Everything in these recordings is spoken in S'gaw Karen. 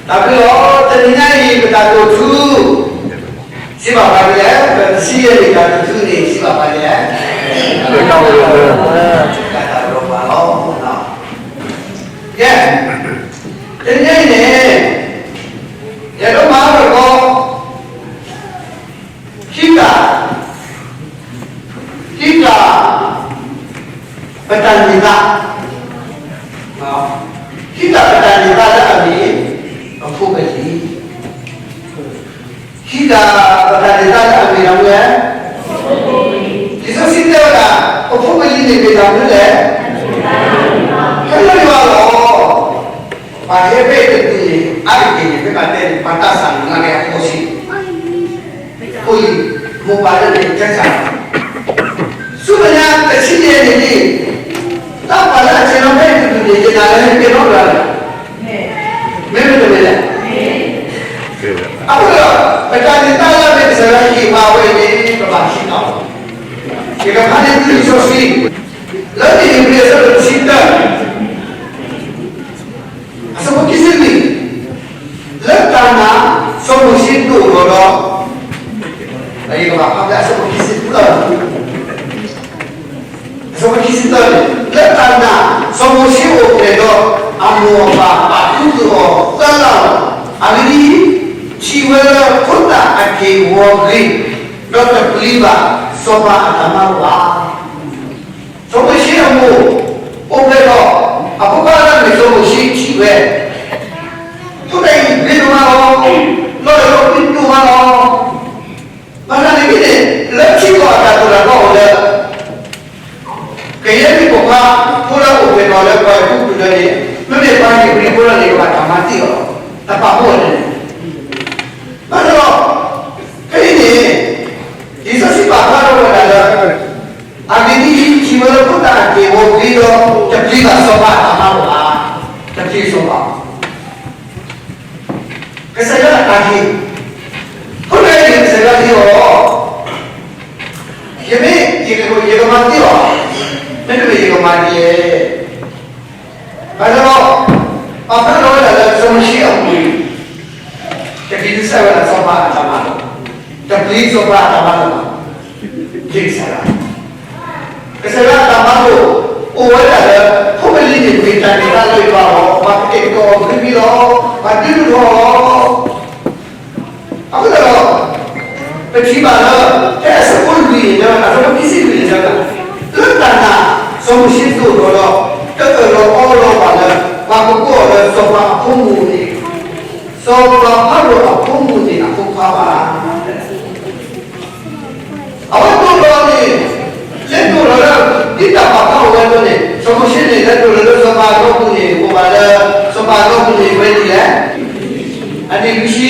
တၢ်ဘျုးလီၤ. တနံၤညါအံၤ ပတၢ်တိာ်ထူ စံးဘၣ်ပှၤဒ်လဲၣ်, ပတဆံယဲၢ်န့ၣ် တၢ်တိာ်ထူန့ၣ် စံးဘၣ်ပှၤဒ်လဲၣ်, တၢ်တိာ်ထူပှၤလီၤ. ကဲ, တနံၤညါအံၤန့ၣ် ယအဲၣ်ဒိးမၤလိသကိး ဟံးတၢ်, ဟံးတၢ်ပတၢ်န့ၢ်သါ, ဟံးတၢ်ပတၢ်န့ၢ်သါလၢအမ့ၢ် ပဖိပလံၤ, ဟံးတၢ်ပတၢ်န့ၢ်သါလၢအမ့ၢ်တၢ်မနုၤလဲၣ်. လံာ်စီဆှံတဲဝဲဒၣ် ပဖိပလံၤန့ၣ်မ့ၢ်တၢ်မနုၤလဲၣ်. ဟဲလၢယွၤလီၤ. ပှၤဟဲဖဲအံၤတဒူၣ်န့ၣ် အါတက့ၢ်န့ၣ် မ့ၢ်ဘၣ်တဲန့ၣ် ပှၤသးစၢ်န့ၣ် လၢကဟဲအဖိဆံး ဖိလံၤ, မိၢ်ပၢ်လၢန့ၣ် ကစၢ်, ဆူမဲာ်ညါတဆံယဲၢ်န့ၣ်န့ၣ် တၢ်ပှၤလၢအဆဲးလီၤဖဲအံၤတဒူၣ်န့ၣ် ယနာ်လၢဟဲကဲထီၣ်လၢၤလၢၤ, မ့မ့ၢ်တမ့ၢ်လဲၣ်. အဃိဒီး ပတၢ်န့ၢ်သါလၢအမ့ၢ်ကစၢ်ယွၤဟ့ၣ်ပှၤဝဲအံၤန့ၣ် ပဘၣ်ဟံးတၢ်လီၤ. ယကဖးန့ၢ်သုလံာ်စီဆှံ လၢလံာ်ဧ့ၤဘြံၤအဆၢဒိၣ်တဆံတၢ အဆၢဖိခံဆံလွံၢ်, လၢတၢ်နာ် စီၤမိၤၡ့ဒိၣ်ထီၣ်ဒီး, ယကဘၣ်ဖးဖဲအဆၢဖိခံဆံသၢ, အဆၢဖိခံဆံသၢန့ၣ် လၢတၢ်နာ် စီၤမိၤၡ့အိၣ်ဖျဲၣ်ဒီး အမိၢ်အပၢ်ပာ်ခူသူၣ်အီၤ သၢလါလီၤ. အဂ့ၢ်ဒ်အံၤ, ထံၣ်ဝဲလၢဖိသၣ်အက့ၢ်ဂီၤဂ့ၤ, ဒီးတပျံၤဘၣ်စီၤပၤအတၢ်မၤလိာ်ဘၣ်. စီၤမိၤၡ့အမိၢ် အိၣ်ဖျဲၣ်ဒီး အဖိခွါလၢအမ့ၢ်စီၤမိၤၡ့ထံၣ်ဝဲ, ဖိသၣ်အံၤဂ့ၤဒိၣ်မးလီၤ, လီၤအဲၣ်လီၤကွံဒိၣ်မးလီၤ. ဘၣ်ဆၣ်န့ၣ်က့န့ၣ် လၢထံကီၢ်အတၢ်သိၣ်တၢ်သီအိၣ်လၢ ကယဲၢ်မ့ၢ်ပိာ်ခွါဖိလၢအအိၣ်ဖျဲၣ်ထီၣ်လၢပှၤအဲၤကူပတူးလၢန့ၣ်, မ့မ့ၢ်ပှၤဧ့ၤဘြံၤဖိလၢန့ၣ် ကဘၣ်တၢ်မၤသံအီၤလီၤ, တၢ်ပာ်ဖှိၣ်အီၤန့ၣ်. ဘၣ်ဆၣ်ဒီး ဖဲအံၤန့ၣ် လံာ်စီဆှံပာ်ဖျါထီၣ်ဝဲဒၣ်လၢ အဂ့ၢ်ဒ်အံၤ, ထံၣ်ဝဲလၢဖိသၣ်အက့ၢ်ဂီၤဂ့ၤဒီး တပျံၤဘၣ်စီၤပၤအတၢ်မၤလိာ်ဘၣ်, တပျံၤစီၤပၤ ကစၢ်ယွၤအတၢ်ဟ့ၣ်, ဖိတဂၤအံၤန့ၣ် ကစၢ်ယွၤဟ့ၣ်အီၤ, ယမ့ၢ် ယကမၤသံအီၤ, မ့တမ့ၢ်ယကမၤဒ်လဲၣ်. ဘၣ်ဆၣ်ဒီး ပာ်ဖျါထီၣ်ဝဲဒၣ်လၢစီၤမိၤၡ့အမူၤအံၤ, တပျံၤစီၤပၤအတၢ်မၤလိာ်, တပျံၤစီၤပၤအတၢ်မၤလိာ်ဘၣ်, ကစၢ်ယွၤ ကစၢ်ယွၤအတၢ်မၤလိာ် အိၣ်ဝဲဒၣ်လၢ ဖိပလံၤန့ၣ်မ့ၢ်တၢ်န့ၢ်သါလၢယွၤလီၤ, ပှၤကတဲာ်ကတီၤအီၤဂ့ၤဂ့ၤလီၤ, ပှၤဒုးနုာ်ထီၣ်အီၤလီၤ. အဃိသတးဒီး ပထံၣ်ဘၣ်လၢ ဖဲအဆၢဖိလွံၢ်န့ၣ် အဆၢဖိခံဆံလွံၢ်န့ၣ် လၢတၢ်နာ် စီၤမိၤၡ့ဒိၣ်ထီၣ်ဒီး တအၢၣ်လီၤအီလီၤဘၣ်လၢ ပှၤကကိးအီၤလၢစီၤပၤအဖိမုၣ်န့ၣ်, စီၤပၤဖၤရိၤအဖိမုၣ်န့ၣ်အဖိခွါဘၣ်. အဝဲဒိၣ်ထီၣ်န့ၣ် လဲၤဒိၣ်ထီၣ်လၢ ဒ်တၢ်ပာ်ဖျါအိၣ်ဝဲအသိးန့ၣ် စီၤမိၤၡ့န့ၣ် လဲၤဒိၣ်ထီၣ်လၢစီၤပၤအနီၢ်ပူၤန့ၣ် အိၣ်ဘၣ်လၢ စီၤပၤအနီၢ်ပူၤန့ၣ် ဝဲဒ်လဲၣ်, အနံၣ်လွံၢ်ဆ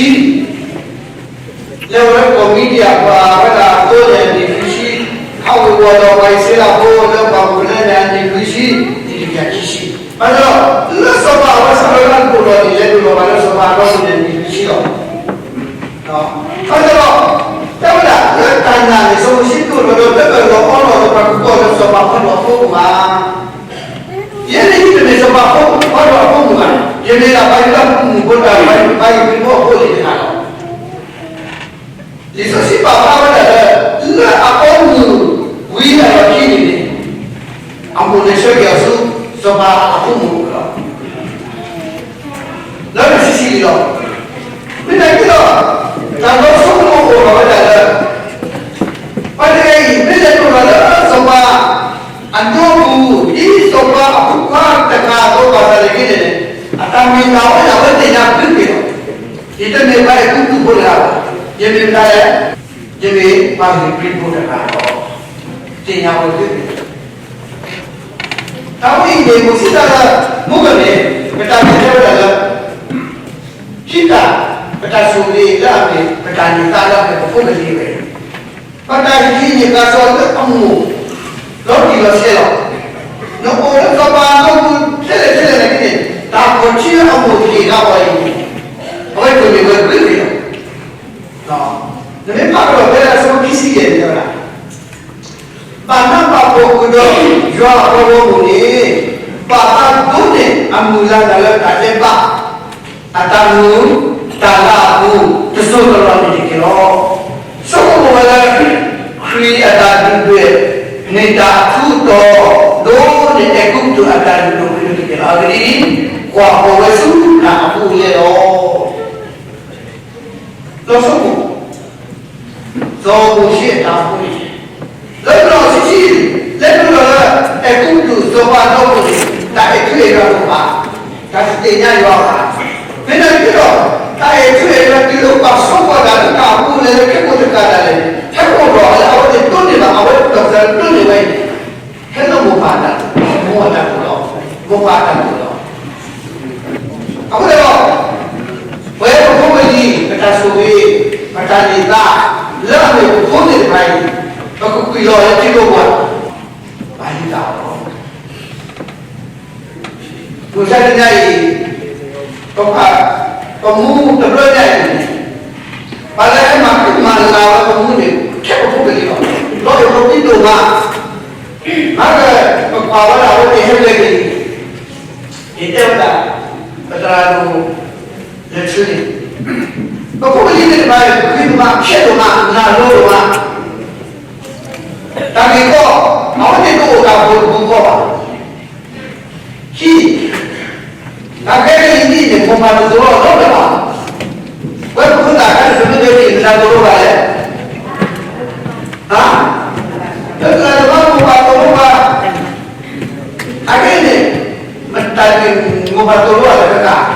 ံ, လဲၤဝဲလၢကီၢ်မံၤဒယၣ် ပှၤဝဲဒၣ်အသိးန့ၣ် အနံၣ်လွံၢ်ဆံ, ဟးဝ့ၤဝီၤဒီးပှၤအံၣ်စရ့လးဖိလၢပှၢ်ပူၤဖဲန့ၣ် အနံၣ်လွံၢ်ဆံ, နံၣ်တကယၤခံဆံ. ဘၣ်ဆၣ်ဒီး လၢစီၤပၤအဝဲစးထီၣ်လၢအဒိၣ်ထီၣ်န့ၣ် လဲၤဒိၣ်ထီၣ်ဘၣ်လၢစီၤပၤအနီၢ်ပူၤန့ၣ် အနံၣ်လွံၢ်ဆံလီၤ. ဘၣ်ဆၣ်ဒီး တဲဝဲဒၣ် လၢတၢ်နာ်န့ၣ် စီၤမိၤၡ့ဒိၣ်ထီၣ်ဒီး တအၢၣ်လီၤအီလီၤဒီးပှၤကကိးလၢစီၤပၤဖၤရိၤအဖိမုၣ်ဘၣ်. ယဲန့ၣ်တမ့ၢ်စီၤပၤဖၤရိၤအဖိမုၣ်ဘၣ်, ယမ့ၢ်ဒၣ်ပှၤယူဒၤဖိမုၣ်ဖိတဂၤ, ပှၤဧ့ၤဘြံၤဖိအဖိအလံၤတဂၤလီၤ. လံာ်စီဆှံပာ်ဖျါဝဲဒၣ်လၢ လၢအပိာ်မုၣ်ဝံၤအလီၢ်ခံန့ၣ်န့ၣ် အမိၢ်န့ၣ်ဆှၢက့ၤအီၤဆူ စီၤပၤအဖိမုၣ်အအိၣ်လီၤ. လၢတဆံဆံလံလီၤ. မ့ၢ်နာ်က့ဒီး တၢ်လီၤဆီအိၣ်ထီၣ်ဝဲဒၣ်လၢ ပှၤတဂၤအံၤ မ့ၢ်လဲၤဒိၣ်ထီၣ်လၢစီၤပၤအနီၢ်ပူၤ ဒ်စီၤပၤအဖိခွါတဂၤအသိးဘၣ်ဆၣ်သနာ်က့န့ၣ် အတၢ်မ့ၢ်တၢ်ဝဲဒၣ်ဝဲသ့ၣ်ညါဘျုးက့ၤလီၤ. ယတမ့ၢ်ပှၤအဲၤကူပတူးဖိတဂၤဘၣ်. ယမ့ၢ်မတၤလဲၣ်. ယမ့ၢ်ပှၤဧ့ၤဘြံၤဖိတဂၤလီၤ. သ့ၣ်ညါဝဲဘျုးက့ၤလီၤ. တၢ်ဝဲအံၤန့ၣ် ပစံးတၢ်လၢ မုၢ်ကန့ၣ် ပတၢ်န့ၢ်သါဝဲဒၣ်လၢ ခံတၢ်, ပတၢ်ဆိၣ်ဂ့ၤလၢအမ့ၢ် ပတၢ်န့ၢ်သါလၢအမ့ၢ်ပဖိပလံၤဝဲ, ပတၢ်ဟံးန့ၢ်ကစၢ်လၢအမိၢ် လီၤတံၢ်လီၤဆဲးလီၤ. နအိၣ်လၢစီၤပၤအနီၢ်ပူၤထဲလဲၣ်ထဲလဲၣ်န့ၣ် တၢ်ခီၣ်ထံးလၢအမိၢ်ဟ့ၣ်ဂ့ၤအီၤအံၤန့ၣ် အဝဲကန့ၢ်ဝဲဘျုးက့ၤလီၤ. နမ့ၢ်ဖးကဒီးဖဲအဆၢဖိခံဆံယဲၢ်န့ၣ် တဲဝဲဒၣ် ဘၣ်နးဘၣ်ဖှီၣ်ဃုာ်ဒီးယွၤအပှၤဂီၢ်မုၢ်န့ၣ် ဘၣ်သးဒိးန့ၢ်အမုၢ်လၢ်တၢ်လၢတၢ်ဒဲးဘး, အတၢ်မုာ်တၢ်လၤအပူၤ တစိၢ်တလီၢ်န့ၣ်တက့ၢ်လီၤ. ဆိကမိၣ်ဝဲလၢ ခရံာ်အတၢ်ဒုးဒွဲၣ်န့ၣ် တၢ်အထူအတီၤ ဒိၣ်န့ၢ်အဲၤကူပတူးအတၢ်လုၢ်ဒိၣ်ပှ့ၤဒိၣ်တက့ၢ်လီၤ. အဂ့ၢ်ဒ်အံၤ, ကွၢ်ဃီၤဝဲဆူတၢ်အဘူးအလဲလီၤ. လီၤဆိကမိၣ် စီၤမိၤၡ့အတၢ်အိၣ်မူန့ၣ်, လၢနီၢ်ဆံးဆံး လဲၤနုာ်လီၤလၢ အဲၤကူပတူးစီၤပၤအဒီပူၤန့ၣ် တၢ်အဲၣ်ထူအဲၣ်ယွၤတအိၣ်ဘၣ်, တၢ်တသ့ၣ်ညါယွၤဘၣ်. မ့ၢ်နာ်သက့ဒီး တၢ်အဲၣ်ထူအဲၣ်ယွၤတုၤလၢပာ်ဆိကီးတၢ်လၢတၢ်အဘူးအလဲလၢခ့ကိတကးဒၣ်လဲာ်န့ၣ် ဟဲအိၣ်ဒီးလၢအဝဲသ့ၣ်တိၢ်န့ၢ်ဘၣ်, အဝဲပှၤကလုာ်တိၢ်န့ၢ်ဝဲအံၤန့ၣ် ဟဲလၢမိၢ်ပၢ်အတၢ်တိာ်, မိၢ်အတၢ်တိာ်လီၤ, မိၢ်ပၢ်အတၢ်တိာ်လီၤ. အဃိန့ၣ်ဒီး ပဝဲပဖိပလံၤ ပတၢ်ဆိၣ်ဂ့ၤ ပတၢ်န့ၢ်သါ လၢအမ့ၢ်ပဖိသ့ၣ်တဖၣ်အံၤ ပကကွံာ်လီၤလၢထံကျိပူၤ, ပာ်လံတၢ်အီၣ်လီၤ. မုၢ်ဆါတနံၤအံၤ ပပှၤ ပမူတဘျီညါအံၤန့ၣ် ပှၤလၢဟဲမၤကမၤလၤဝဲပမူန့ၣ် ထဲပဖိပလံၤလီၤ. လီၤအဲၣ်လီၤကွံဒိၣ်မး, မၤက ပကွၢ်ဝဲဒၣ်အဝဲသ့ၣ်ဟဲဝဲက့ၤ ယတဲဝဲဒၣ် ပသရၣ်ဒိၣ်လၢထူန့ၣ် ပဖိပလံၤသ့ၣ်တဖၣ် ဂ့ၤဒိၣ်မး ဖျဲးဒိၣ်မး နၢ်လိၤဒိၣ်မး, တၢ်ဂ့ၢ်ကီ အဝဲသ့ၣ်တအိၣ်တၢ်ဖိတဘူးကီဘၣ်. ဟံး, တၢ်ဂဲၤကလံၤဒ်အံၤန့ၣ် မိၢ်ပၢ်တသိၣ်လိအီၤနီတဂၤဘၣ်. ဝဲပဖိသၣ်ခါန့ၣ် ပမ့ၢ်ဂဲၤကလံၤ ပတၢ်သိၣ်လိဘၣ်လဲၣ်. ဟါ, လၢတၢ်တမၤမိၢ်ပၢ်သိၣ်လိဘၣ် အဂ့ၢ်န့ၣ် မတၤဒ်မိၢ်ပၢ်သိၣ်လိအီၤတဂၤ,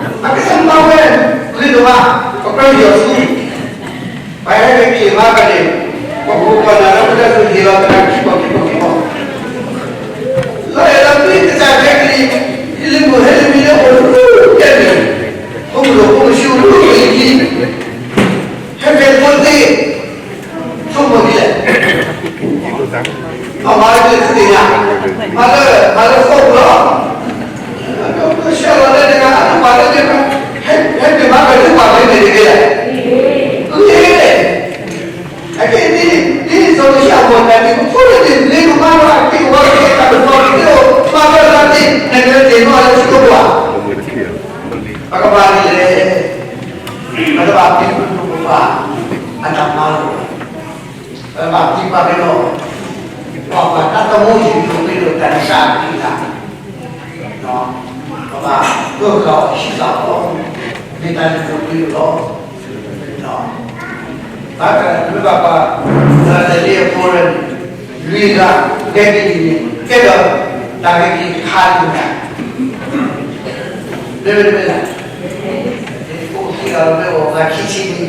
အကစၢ်မၤဝဲ ဂ့ၤဒိၣ်မး ပကြၢးယီၤဆူ ပှၤဟဲက့ၤမၤကန့ၣ် ပကအိၣ်ကီၢ်နၤလၢပတၢ်သူၣ်ဟ့ၣ်လီၤသးခံဘီခံဘီခံဘီ, လီၤအဲၣ်လီၤကွံကစၢ်ဟဲက့ၤ ဟဲလံမုၢ်ဟဲလံမုၢ်လၢအိၣ်လၢကဲန့ၣ် အိၣ်မုၢ်ဒိၣ်အိၣ်မုၢ်ဆူၣ်အိၣ်လၢအိၣ်လံခံ ဟဲက့ၤဖိသ့ ဆိကမိၣ်ဒ်လဲၣ်, မၤဝဲသ့ၣ်သ့ၣ်ညါ, မၤလၢ မၤလၢဃီပူၤလီၤ, ဆှၢလီၤလၢတဂၤ အဒိၣ်ပာ်လၢတဂၤ, ဟဲက့ၤမၤကဒိၣ်ပာ်မ့ၢ်မ့ၢ်တဂ့ၤလဲၣ်, အဂ့ၢ် အဂ့ၢ်ဒ် ဒ်စီၤမိၤၡ့အမိၢ်တၢ်ဒ် ပဖိလၢန့ၣ် မ့ၢ်ကမၤလီၤအက့ၢ်အဂီၤက့ၤအိၣ် မၤကလၤသ့ နကလဲၤတ့ၢ်နီၣ်လၢထံကျိပူၤဧါ, ပကဘၣ်ဒ်လဲၣ်, ပကဘၣ်ပျံၤပပှၤ အတၢ်မၤလိာ် ပဘၣ်ပျံၤပှၤကညီ, ပှၤပှၤတၢ်သမူယံၤဒိၣ်မ့ၢ်ဒိၣ်တၢ်န့ၣ်တၢ်အပျံၤတၢ်, ပဘၣ်ပၢဃာ်အီၤဟံးဃာ်အီၤ, မ့ၢ်တၢ်လုၢ်ဒိၣ်ပှ့ၤဒိၣ်လီၤ. ဘၣ်တၢ်မ့ၢ်ဘၣ်ပှၤ တၢ်တလ့အဖိရၢန့ၣ် လွံၢ်ဂၤ ဂဲၤကလံၤန့ၣ် ကဲဒီး တၢ်ဂဲၤကလံၤတခါလံမ့ၢ်ဧါ, မ့မ့ၢ်မ့ၢ်လၢ အိၣ်ခံဂၤလီၤမ့ၢ်အိၣ်ဂၤခံဆံန့ၣ် ပ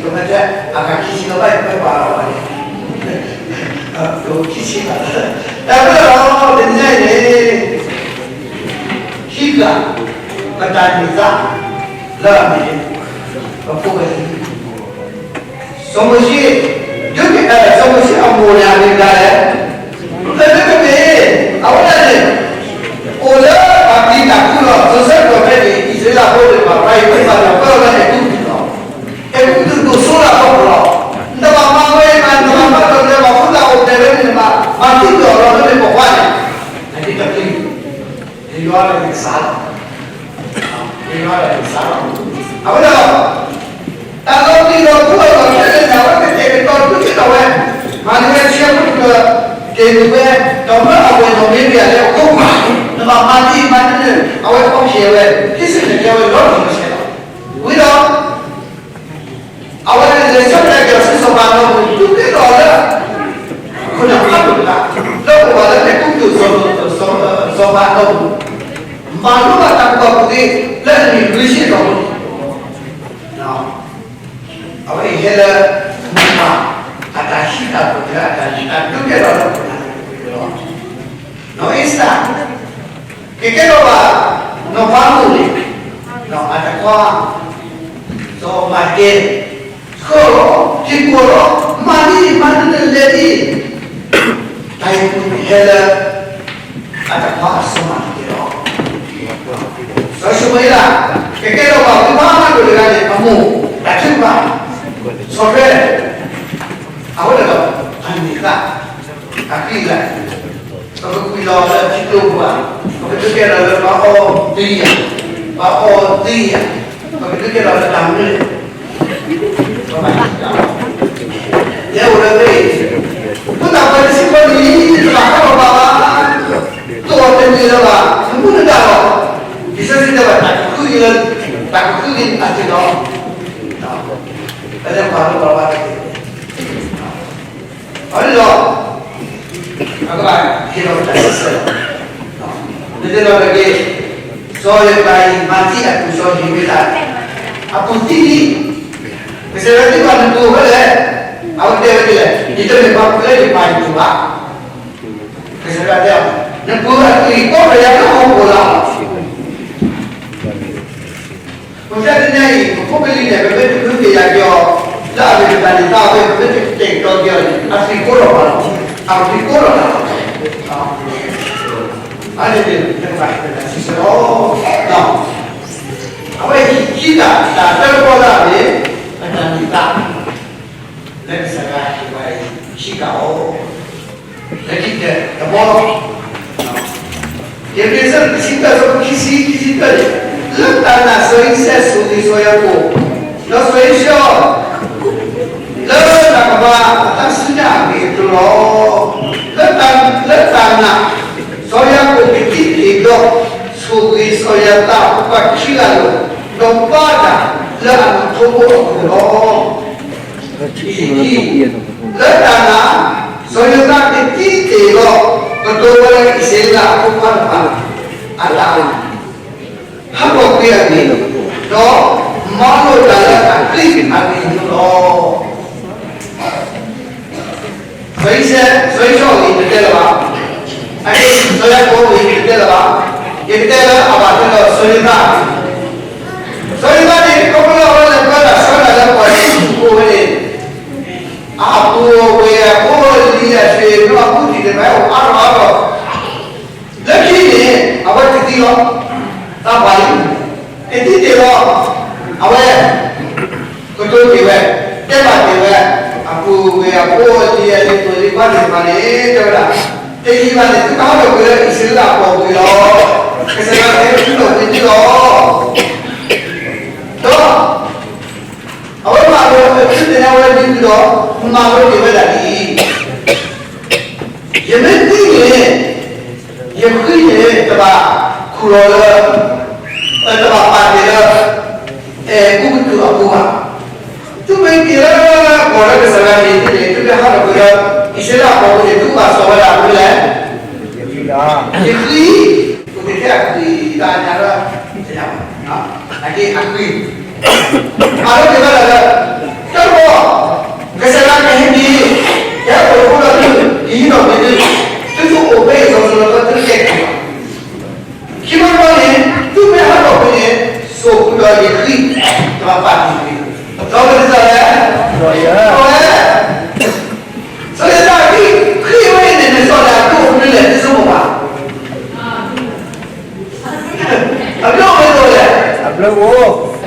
မ့ၢ်တဲ အဂၤခံဆံလီၤဘၣ် ပမ့ၢ်ပာ်လီၤဘၣ်န့ၣ် အိၣ်ခံဆံဘၣ်, တၢ်မ့ၢ်လီၤ တနံၤညါအံၤန့ၣ် ဟံးဃာ် ပတၢ်န့ၢ်သါ လၢအမ့ၢ် ပဖိပလံၤ စီၤမိၤၡ့ ဒုးကဲ စီၤမိၤၡ့အမိၢ်န့ၣ် အမ့ၢ်မတၤလဲၣ်, လၢနကမ့ၢ် အဝဲဒၣ်န့ၣ် အိၣ်လၢပှၤပျံၤတၢ်ဖုလီၤ. စီၤစဲဖီၣ်ဖဲန့ၣ် အံၣ်စရ့လးဖိန့ၣ် ပှၤပျံၤတၢ်ဖုလီၤ အဲၤကူပတူးလီၤ. အဲၤကူပတူးဒိၣ်စိလၢအဖီခိၣ်လီၤ. နတဘၣ်မၤဝဲအံၤဘၣ်, နတဘၣ်မၤဒီး နဘၣ်ဖိသၣ်အိၣ်ဖျဲၣ်လၢန့ၣ် နဘၣ်မၤသံကွံာ်အီၤလီၤ လၢန့ၣ်ပိာ်ခွါန့ၣ်, နတပျံၤ ယွၤလၢယကစၢ်လီၤ. ယွၤလၢယကစၢ်လီၤ. အဃိဒီး တၢ်လီၤပျံၤလီၤဖုးအီၤဒီး ဖဲန့ၣ်န့ၣ် အဝဲကတဲာ်ကတီၤဒုးကဲထီၣ်ဝဲ, မၤန့ၢ်ဝဲဆှၢဖိတဖျၢၣ်, က့ၤနုာ်ဝဲ, ဒီးမၢအဝဲၢ်နီၢ်မ့ၢ်ဝံၤအလဲၤအိၣ်ခိးကွၢ်, နဘၣ်မၤဒ်အံၤမၤဒ်န့ၣ် အဝဲဖီၣ်ဖျဲးဝဲ, ဟံးစုနဲၣ်ကျဲဝဲလီၤတံၢ်လီၤဆဲးလီၤ. ဝံၤဒီး အဝဲလဲၤဆၢထၢၣ်က့ၤဆူစီၤပၤအဒီပူၤ ဒုးကဲထီၣ်လၢ ခိၣ်နၢ်ဖးဒိၣ်တဂၤ လၢအိၣ်ဘၣ်လၢအဲၤကူပတူး စီၤပၤအဒီပူၤ, မၤလိဘၣ်တၢ်ကူၣ်ဘၣ်ကူၣ်သ့ လၢအနံၣ်လွံၢ်ဆံအတီၢ်ပူၤန့ၣ် အဝဲအံၤဟဲလၢ မိၢ်ပၢ် အတၢ်ဟံးတၢ်ပၢၢ် အတၢ်ဟံးတၢ်ဒုးကဲထီၣ်လၢခိၣ်နၢ်န့ၣ်လီၤ. နီၢ်အ့စတၢ် ကကဲထီၣ်ဘၣ် နီၢ်ဖးမုၣ်န့ၣ် အတခွါ စီၤမၤကဲ ဆှၢလီၤ ဟ့ၣ်ကူၣ်လီၤ မၤဒ်အံၤ မၤဒ်န့ၣ် လဲၤဒ်အံၤ တၢ်ဟ့ၣ်ကူၣ်န့ၣ်ဟဲလၢ အတခွါစီၤမၤကဲလီၤ. စီၤၡမူၤအ့လး ကကဲထီၣ်ဘၣ်ဝံဖးဒိၣ်တဂၤန့ၣ် အမိၢ် တၢ်ထုကဖၣ် ဆီၣ်ထွဲ အဝဲဒၣ်ဒီး အန့ၢ်သါ အကံၢ်အလၢ် ပကကွံာ်လီၤလၢထံကျိပူၤဘၣ်, ပကဒုးကဲထီၣ်လၢပှၤအီသံယၤ, ပှၤအီသံယၤ ကဲထီၣ်လၢတၢ်မနုၤလဲၣ်, လဲၤအိၣ်လၢမ့ၢ်, မ့ၢ်တၢ်ပှၤတဆံဃီနံၣ် တဘၣ်ဟးထီၣ်ဘၣ်ဘၣ်, တအိၣ်တန့ၢ်လၢၤဘၣ်, နမူနဒါလီၤ. လံာ်စီဆှံတဲဘၣ်တၢ်ကဃုက့ၤလၢ, တၢ်ကဃုက့ၤအသးလီၤ. ပလဲၤကွၢ်လၢပှၤဘၣ်တက့ၢ်. အဃိန့ၣ်ဒီး, အကဘၣ်ဟ့ၣ်လီၤပတၢ်စံးဆၢလီၤ. မ့ၢ်တဲလီၤတက့ၢ်, စီၤယိၤသးအံၤ မၤသံအပူၤစီၤနံၤဟ့မ့ယၤ အပူၤသံလံ. ကစၢ်ယွၤသံကွၢ် နပူၤအိၣ်ဖဲလဲၣ်. အဝဲတဲဝဲဒ်လဲၣ်, ယတမ့ၢ်ပှၤဖုးလၢယပၢ်ယပူၤဘၣ်. ကစၢ်ယွၤတဲအီၤ, နပူၤအသွံၣ်ကိးဖဲယၤလၢဟီၣ်ခိၣ်လီၤ. မ့ၢ်တဲတနံၤအံၤ ပဖိပလံၤန့ၣ် ပမ့ၢ်တမူတ့ၢ်ယၤက့ၤအီၤ လၢအမ့ၢ်ပတၢ်န့ၢ်သါအဝဲ ပမ့ၢ်တတဲာ်ကတီၤက့ၤအီၤန့ၣ် အသွံၣ်ကိးထီၣ်ဘၣ်လီၤ. အသွံၣ်ကိးထီၣ်ဘၣ်လီၤ. အန့ၣ်န့ၣ် ပကဘၣ်ဟ့ၣ်ပတၢ်စံးဆၢလီၤ. အဝဲဟံးတၢ် တၢ်တၢတဘီလၢအမ့ၢ် ပတၢ်န့ၢ်သါ လၢကစၢ်ယွၤဟ့ၣ်ပှၤအံၤ ဟံးဃာ်အီၤ လၢခံကတၢၢ်တဘီလီၤ. ဧ့ၤဘြံၤ အဆၢဒိၣ်တဆံသၢ အဆၢဖိခံဆံ ခံဆံသၢန့ၣ်, လၢတၢ်နာ်စီၤအံၤစဲးဆိၣ်ဂ့ၤစီၤယၤကိာ်, ဒီးစီၤအံၤစဲးအီၤ လၢတၢ်ကမၤအသးဆူညါအဂ့ၢ်အကျိၤလီၤ. လၢတၢ်, လၢတၢ်နာ် စီၤယၤကိာ်ကသံၣ်တ့ၢ်ဒီး ဆိၣ်ဂ့ၤစီၤယၤသးအဖိခွါခံဂၤလၢာ်, ဒီးဘါတၢ်လၢအနီၢ်ခိဖိအဂီၢ်လီၤ. လၢတၢ်နာ် စီၤယိၤသးကသံၣ်တ့ၢ်ဒီး ကတိၤဝဲလၢအံၣ်စရ့လးအဖိခွါတဖၣ် အတၢ်ဟးဂီၤကွံာ်အဂ့ၢ်, ဒီးမၤလိတၢ်လၢအချံအဂ့ၢ်န့ၣ်လီၤ. စီၤအံၣ်စဲး, စီၤအံၣ်စဲးအဂ့ၢ်တတဲလၢၤဘၣ်, အဂ့ၢ် စီၤယၤကိာ်အဂ့ၢ်တတဲလၢၤဘၣ်, ယကတဲလၢအဘၣ်ထွဲဒီးစီၤယိၤသးအဂ့ၢ်. စီၤယိၤသးန့ၣ် ခီဖျိလၢအဝဲလဲၤပၢတၢ်ဆှၢတၢ်လၢပှၤအံၣ်စရ့လးဖိဝဲန့ၣ်, အပူၤအဝဲၢ်အဖိအလံၤအဆံး မ့ၢ်အဖိထံၣ်တဖၣ်အိၣ်အါထီၣ်အါထီၣ် လၢခံန့ၣ် အဝဲတသံလီၤ. သးပှၢ်လံ, ကသံၣ်တ့ၢ်လီၤ. အဝဲ ကတိၤတ့ၢ်ဝဲ, တဲဘၣ်တ့ၢ်ဝဲ, အပူၤအဝဲၢ်အဖိအလံၤအလံၤ သိၣ်လံၤခွါသ့ၣ်တဖၣ်န့ၣ် တဲဝဲဒၣ်, တယံာ်ဘၣ်န့ၣ် သုကဟးထီၣ်ကွံာ်လၢအံၣ်စရ့လးအကီၢ်ပူၤလီၤ. ကစၢ်ယွၤကဟဲတုၤထီၣ်က့ၤသုလီၤ. ဒီး အဝဲမၤလိ သုသ့ၣ်ညါဝဲဒ်အံၤဒီး မၤလိတ့ၢ်ဝဲဒၣ်ဒ်အံၤ, ယမ့ၢ်သံန့ၣ် ယဃံန့ၣ် တဘၣ်ခူၣ်လီၤလၢ, တဘၣ်ပာ်တ့ၢ်လၢ အဲၤကူပတူးအပူၤဘၣ်. သုမ့ၢ်က့ၤလၢကီၢ်လၢကစၢ်ယွၤဟ့ၣ်သုန့ၣ် သုကဟးထီၣ်ကွံာ်လၢ အံၣ်စရ့လးအကီၢ်ပူၤန့ၣ် သုကဘၣ်စိာ်ဝဲဒၣ်မနုၤလဲၣ်. ယဃံ, ပကတဲအဃံတၢ်ညါလၢ အက့အဃံ, အလီၢ်တ့ၢ်ဝဲဒၣ်လၢ တၢ်ကီ, ကစၢ်ယွၤကဟဲက့ၤ, ကဟဲအိၣ်လၢသု, ကဟံးထီၣ်က့ၤသု, သုသုအိၣ်ဖဲအံၤစီၤစီၤလီၤသီသုကဲက့ၤလီၤ. ခံဘီတဘီန့ၣ် သုမ့ၢ်ဟးထီၣ်ကွံာ်န့ၣ် စိာ်ဃုာ်ဒီးယဃံ, တဘၣ်ပာ်တ့ၢ်ကွံာ်, ဒီးကစၢ်ယွၤ, ဒီးဝဲ စီၤယိၤသးအဃံ, ဃံဝဲအံၤန့ၣ် နစီၤဒၣ်အဘျုးအိၣ်မနုၤလဲၣ် သုဆိကမိၣ်ဘၣ်. အဘျုးအိၣ်မနုၤလဲၣ်. အဘျုးအိၣ်.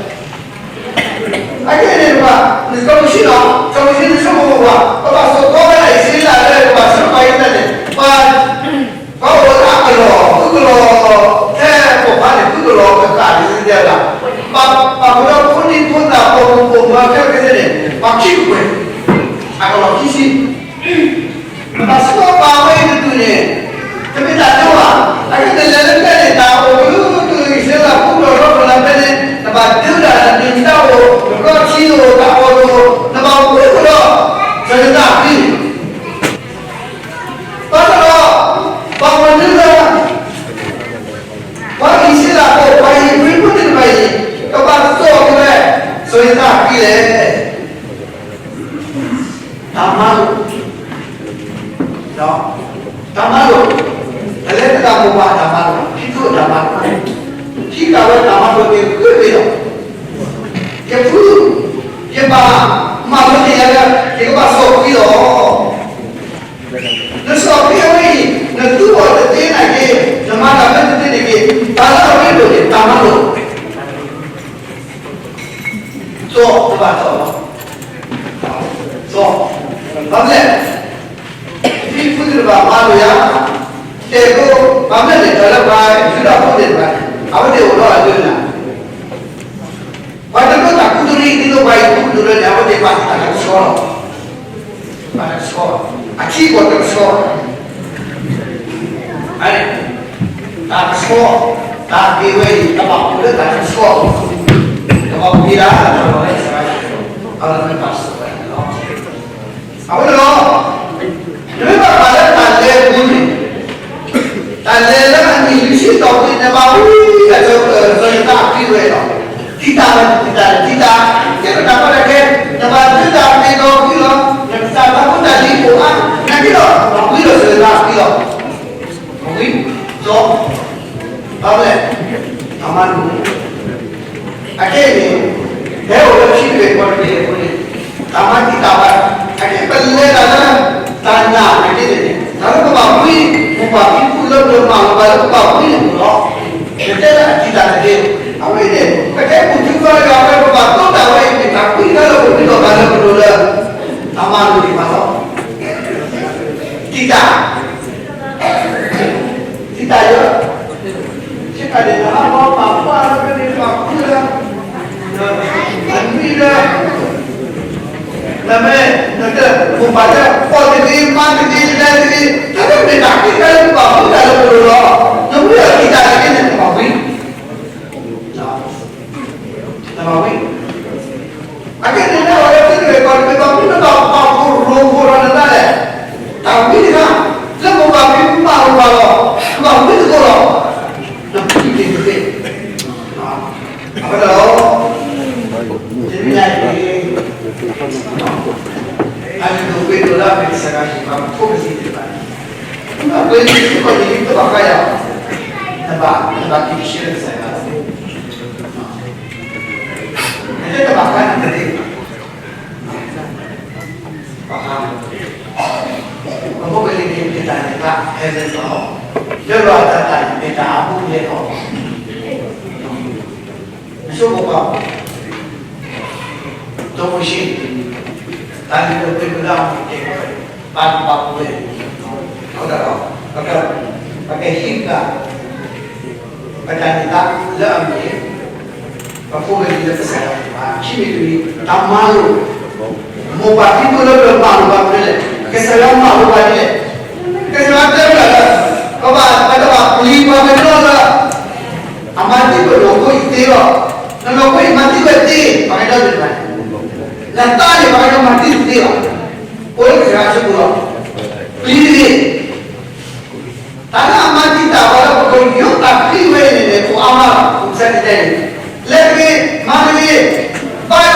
အခဲအံၤန့ၣ် ပှၤ, နစီၤမိၤၡ့လီၤ, စီၤမိၤၡ့နဆိကမိၣ်ဘၣ်, ပဘၣ်စိာ်ဃုာ်ဝဲဒၣ်အံၣ်စရ့လးလၢပဘၣ်ဆှၢပှၤအံၤန့ၣ်, ပှၤ, ပှၤအိၣ်လၢအကလီၢ်, ဃုကလီၢ်, ဖဲပိာ်ခွါန့ၣ် ဃုကလီၢ်ကဃၣ်န့ၣ် တဲဝဲဒၣ်, ပှၤ, ပှၤကညီဖိဒံဖိသၣ်ပိာ်မုၣ်ပိာ်မၢၤခဲလၢာ်ခဲဆ့န့ၣ် ပှၤခံကကွဲၢ်, အကလီၢ်ခံဆံ နဘၣ်ဆှၢပာ်ဝဲအံၤတတုၤန့ၣ်, တမ့ၢ်တၢ်ဒိဘၣ်. အခဲအံၤန့ၣ် လဲၤလၢဖဲန့ၣ် တၢ်အိၣ်ကလုာ်ကလုာ် အံၣ်စရ့လးဖိဒီးလီၤဖဲန့ၣ် နဘၣ်ဒုးဒၣ်နဒုၣ်နဒါအိၣ်, နဘျီထံအိၣ်, တၢ်အီၣ်တအိၣ်, နဘၣ်အိၣ်မူကဒီး စီၤယိၤသးအဃံ. ဘၣ်ဆၣ်ဒီး ပှၤမနုၤလၢ ပှၤအံၣ်စရ့လးဖိ ပှၤဧ့ၤဘြံၤဖိသ့ၣ်တဖၣ်အံၤ ကဘၣ်သိၣ်က့ၤဝဲ စီၤယိၤသးအဃံလဲၣ်. တၢ်မၤလိာ်, တၢ်မၤလိာ်, အလဲၤသဒၣ်မိၢ်ပၢ်အတၢ်မၤလိာ်, ဖံဖုအတၢ်မၤလိာ်, ထံၣ်က့ၤဝဲတၢ်မၤလိာ်သ့ၣ်ဂ့ၤဂ့ၤလီၤ. ယဖု, ယဘၣ်မၤလိာ်န့ၢ်ယၤလၢ ယကဘၣ်စီၤဃံလီၤ. နစီၤဃံအဝဲအံၤ နသူအီၤတသ့နာ်က့, နမၤတၢ်မ့ၢ်တသ့န့ၣ်က့, တၢ်လၢအရ့ဒိၣ်န့ၣ် တၢ်မၤလိာ် သိၣ်တဘၣ်သိၣ်လီၤ. သိၣ်, ဘၣ်မနုၤလဲၣ်, ဖံဖုသ့ၣ်တဖၣ်မၤလိာ်ယၤ, တဲာ်ဒိ, ဘၣ်မနုၤလဲၣ်, တၢ်လၢပှၤယူဒၤဖိသ့ၣ်တဖၣ်န့ၣ် အဝဲသ့ၣ်အိၣ်ဒီးအဒုးနၤ ပှၤတဒိးတၢ်ကူၣ်တရံး ဒ်သိးပှၤအံၤကူၣ်တရံးန့ၣ် အဝဲသ့ၣ်ပာ်တၢ်ကဆှီလီၤ. ပာ်တၢ်ကဆှီ, အထံအကီၢ်တကဆှီ, တၢ်ကဆှီ, တၢ်က့ၤဝဲအံၤ တဘၣ်အိၣ်လၢတၢ်ကဆှီ, တဘၣ်အိၣ်လၢတၢ်ကဆှီ, အလၢမ့ၢ်ပာ်စၢၤဝဲန့ၣ်လီၤ. အဃိန့ၣ်လီၤ, နမ့ၢ်ဘၣ်ပာ်လၢတၢ်လဲၤပူၤန့ၣ်, တၢ်လဲၤလၢအနံၣ်လွံၢ်ဆံတီၢ်ပူၤန့ၣ် နဘၣ်ဝံအကစၢ်ယွၤတၢ်အပျံၤဝဲလီၤ. တံာ်တာ်လီၤ, တံာ်တာ်လီၤ, တံာ်တာ်, ကဲထီၣ်တၢ်ကီတၢ်ခဲ, နဘၣ်ဒုးတၢ်သ့ဒီးဝံလီၤ, နကစၢ်တၢ်ဖိတၢ်လံၤအိၣ်အါ, နက့ၤလီၤ, နဘၣ်ဝံလီၤစၢၤတၢ်အပျံၤလီၤ. ဝံ, စီ, ဘၣ်လဲၣ်, အမါနူၤ အခဲအံၤန့ၣ်, ဟဲအိၣ်လၢထံတဘ့ၣ်ကီၢ်တဘ့ၣ်အဃိန့ၣ်, တၢ်မၤသံတၢ်ဘၣ်, အခဲပလဲၤတၢ်လၢ တၢ်နာ်သက့န့ၣ်, တၢ်လၢပဘၣ်ဝံ, မိၢ်ပၢ်ဖံဖုလၢပမၤလိဘၣ်လၢပဘၣ်ဝံန့ၣ်အိၣ်လီၤ. ပတဲလၢအတံာ်တာ်တက့ၢ်, အဝဲန့ၣ် ပတဲပူၤထူသီတဂၤဝဲ ပဘၣ်တိတၢ်ဝဲအံၤန့ၣ် တၢ်ကွံတၢ်လၢပမ့ၢ်ဒီးတၢ်လၢပလိၤလၢ တၢ်မၤလိာ်သ့ၣ်တဖၣ်လီၤ. တံာ်တာ် တံာ်တာ်ယွၤ, ဆ့ကၤန့ၣ် နဟးဘီပာ်ဖှိၣ်လၢကန့ၢ်ပာ်ခူလၢ, အနွံလၢ, နမ့ၢ်, နမိၢ်ပၢ်လၢပီၢ်တဂ့ၤ, မါတဂ့ၤ, လဲၤတဂ့ၤ, တၢ်လၢမ့ၢ်တၢ်ကွံတၢ်လၢပဘၣ်ဖှိၣ်တၢ်လၢပလိၤလီၤ. နဝံအီၤတံာ်တာ်တက့ၢ်န့ၣ် နဘၣ်ဝံ နဘၣ်ဝံ, အခဲန့ၣ် နအိၣ်လၢထံတဘ့ၣ်ကီၢ်တဘ့ၣ် ဘၣ်မနုၤနဘၣ်ပာ်ဖှိၣ်ရိဖှိၣ်ဒီးနသးလဲၣ်. တၢ်ဝံတခါ, လၢမိၢ်ပၢ်ဖံဖုမၤလိာ်ပှၤလီၤ, နဘၣ်ဝံသကိးလီၤ. နဖံးန့ၣ်တသ့, အဝဲဒၣ်လီၤ. တနံၤညါအံၤ, အလံာ်ဒိၣ်ကွ့ဒိၣ်လၢအမ့ၢ်ကစၢ်ယွၤဟ့ၣ်ပှၤ ပဖိပလံၤသ့ၣ်တဖၣ်န့ၣ်, နဘၣ်ပှ့ၤန့ၢ်စ့ၢ်ကီးန့ၣ် နဘၣ်ဃးယၤ, နဘၣ်, နဘၣ်က့ၤဆှၢလၢကစၢ်ယွၤ နတဲတဘၣ်ဃးန့ၣ်တသ့ဘၣ်. ဘၣ်ဃး, ပဖိပလံၤန့ၣ် မ့ၢ်တၢ်န့ၢ်သါ ဟဲလၢလီၤ, လၢလီၤအတၢ်တၢ်န့ၣ် မ့ၢ်တၢ်အဘူးအလဲလီၤ. နဆိကမိၣ်ကွၢ်, ဒီးမိၤၡ့, တၢ်န့ၣ်လၢပှၤကလၢအမ့ၢ်တဲ, ပာ်လုၢ်ပာ်ပှ့ၤဝဲ, အဃိဒီး, ပက, ပကဟံးဃာ် ပတၢ်န့ၢ်သါလၢအမ့ၢ် ပဖိပလံၤလၢကစၢ်ယွၤန့ၣ်ဘၣ်, ခံမံၤတမံၤ, တၢ်မၤလိာ်, မိၢ်ပၢ်ဖံဖုလၢပမၤလိာ်ဘၣ်မနုၤလဲၣ်, ကစၢ်ယွၤမၤလိာ်ဘၣ်ဒ်လဲၣ်, ကစၢ်ယွၤတဲဝဲဒၣ်လၢ, ပဘၣ်, ပတဘၣ်ပျံၤပှၤကညီလၢ အမၤသံပနီၢ်ခိအံၤသ့လီၤ, နနီၢ်ခိအံၤမၤသံဝဲသ့, ပှၤကညီသ့ၣ်တဖၣ်, နသးန့ၣ် ပှၤကညီမၤသံတသ့ဘၣ်, အိၣ်လၢကစၢ်ယွၤအစုပူၤလီၤ, ပျံၤတဂ့ၤ တၢ်လၢအမၤသံတၢ်ဘၣ်လၢပကယိးတၢ်သံဝဲအံၤန့ၣ်န့ၣ် အိၣ်အါမးလီၤ, ကစၢ်ယွၤတဲန့ၣ်, လဲၤတဂ့ၤ, မၤတဂ့ၤ, ဘါယွၤတဂ့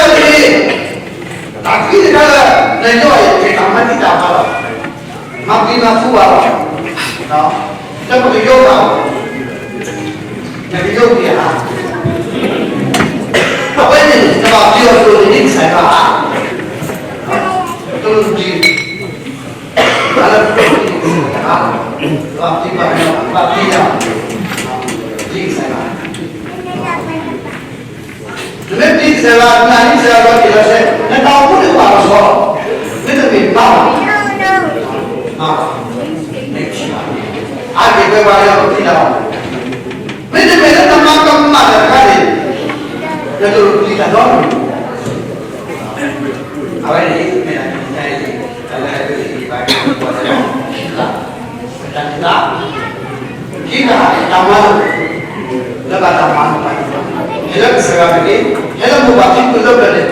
ၤ, တၢ်သံတခါလၢ နယိးအံၤ ကဲတၢ်မၤသံတၢ်ဘၣ်လီၤ, မၤပျံၤမၤဖုးဘၣ်လီၤ, လၢပကယိးဘၣ်, နကယိးပျံၤဧါ, အဝဲန့ၣ် နဘၣ်ပျံၤအီၤတလိၣ်န့ၣ် ကစၢ်ယွၤဧါ, တလိၣ်ပျံၤ တၢ်လၢပကပျံၤန့ၣ် ကစၢ်ယွၤ, ဘၣ်ပျံၤဘၣ်ပျံၤ, ဘၣ်ပျံၤယၤ, ပျံၤကစၢ်ယွၤ, နမ့ၢ်ပျံၤကစၢ်ယွၤ နၤလံကစၢ်ယွၤလီၤတံၢ်လီၤဆဲး နတၢ်အိၣ်မူန့ၣ်ဘၣ်လီၤဆီလီၤ, မ့တမ့ၢ်ဘၣ်ဘၣ်, မ့ၢ်ထံၣ်ဘၣ်, အါက့ၤကွဲပှၤလၢပျံၤတၢ်အီၤ, မ့တမ့ၢ်လၢနမၤကမၣ်တၢ်တခါန့ၣ်, နတလိၣ်ပျံၤတၢ်နီတမံၤ အဝဲန့ၣ် မ့ၢ်ဒၣ်တနံၤညါအံၤ တၢ်လၢဟဲက့ၤဘၣ်က့ၤပှၤလၢ ခံခါ, တၢ်န့ၣ်သါ, ခံခါ, တၢ်မၤလိာ်, လၢဘၣ်တၢ်မၤလိာ်ဘၣ်န့ၣ်, ဟဲလၢကစၢ်ယွၤတက့ၢ်, ဟဲလၢမိၢ်ပၢ်ဖံဖုလၢပျၢၤန့ၣ်